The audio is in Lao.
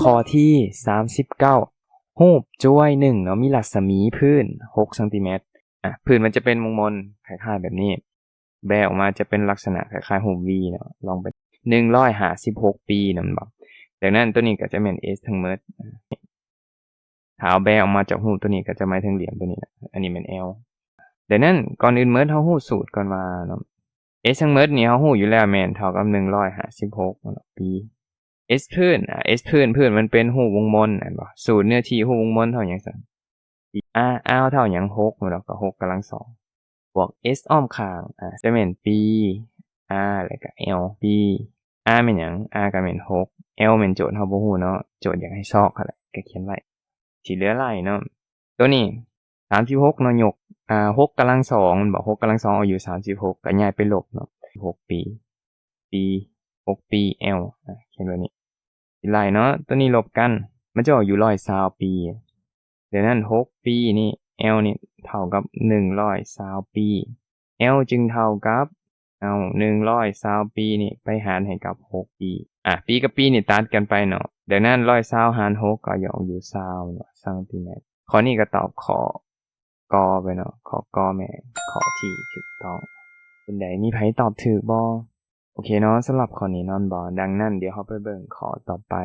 ຂໍ້ທີສາມສິບເກົ້າ ຮູບຈວຍໜຶ່ງເນາະ ມີລັດສະໝີພື້ນຫົກຊັງຕີແມັດ. ອາ ພື້ນມັນຈະເປັນວົງມົນຄ້າຍໆແບບນີ້ ແບອອກມາຈະເປັນລັກສະນະຄ້າຍໆຮູບ V ເນາະ ລອງໄປ ໜຶ່ງຮ້ອຍຫ້າສິບຫົກປີນັ້ນບໍ່? ດັ່ງນັ້ນໂຕນີ້ກໍຈະແມ່ນ S ທັງໝົດ. ຖ້າເອົາແບອອກມາຈາກຮູບໂຕນີ້ ກໍຈະໝາຍເຖິງຫຼ່ຽມໂຕນີ້ແຫຼະ ອັນນີ້ແມ່ນ L. ດັ່ງນັ້ນກ່ອນອື່ນໝົດ ເຮົາຮູ້ສູດກ່ອນວ່າເນາະ S ທັງໝົດນີ້ເຮົາຮູ້ຢູ່ແລ້ວ ແມ່ນເທົ່າກັບໜຶ່ງຮ້ອຍຫ້າສິບຫົກເນາະ ປີ. S ພື້ນ ອາ S ພື້ນ ພື້ນມັນເປັນຮູບວົງມົນແມ່ນບໍ່? ສູດເນື້ອທີ່ຮູບວົງມົນເທົ່າຫຍັງຊັ້ນ? ອາ R ເທົ່າຫຍັງ? ຫົກແມ່ນບໍ່? ກໍຫົກກຳລັງສອງ ບວກ S ອ້ອມຂ້າງ ອາ ຈະແມ່ນປີ R ແລ້ວກໍ L ປີ R ແມ່ນຫຍັງ? R ກໍແມ່ນຫົກ L ແມ່ນໂຈດເຮົາບໍ່ຮູ້ເນາະ ໂຈດຢາກໃຫ້ຊອກຫັ້ນແຫຼະ ກໍຂຽນໄວ້ ທີ່ເຫຼືອໄລ່ເນາະ. ໂຕນີ້ສາມສິບຫົກເນາະ ຍົກ ອາ ຫົກກຳລັງສອງແມ່ນບໍ່? ຫົກກຳລັງສອງເອົາຢູ່ສາມສິບຫົກ ກໍຍ້າຍໄປລົບເນາະ ຫົກປີ ປີ ຫົກປີ L ອາ ຂຽນແບບນີ້ ຊິໄລ່ເນາະ ໂຕນີ້ລົບກັນ ມັນຈະອອກຢູ່ຮ້ອຍຊາວປີ. ດັ່ງນັ້ນຫົກປີນີ້ L ນີ້ເທົ່າກັບໜຶ່ງຮ້ອຍຊາວປີ L ຈຶ່ງເທົ່າກັບ ເອົາ ໜຶ່ງຮ້ອຍຊາວປີນີ້ໄປຫານໃຫ້ກັບຫົກປີ ອາ ປີກັບປີນີ້ຕັດກັນໄປເນາະ ດັ່ງນັ້ນຮ້ອຍຊາວຫານຫົກກໍອອກຢູ່ຊາວເນາະ ຊັງຕີແມັດ. ຂໍ້ນີ້ກໍຕອບຂໍ້ ກ ໄປເນາະ ຂໍ້ ກ ແມ່ນຂໍ້ທີ່ຖືກຕ້ອງ. ເປັນໃດ ມີໃຜຕອບຖືກບໍ່? ໂອເຄເນາະ ສຳລັບຂໍ້ນີ້ນອນບໍ່? ດັ່ງນັ້ນດຽວເຮົາໄປເບິ່ງຂໍ້ຕໍ່ໄປ.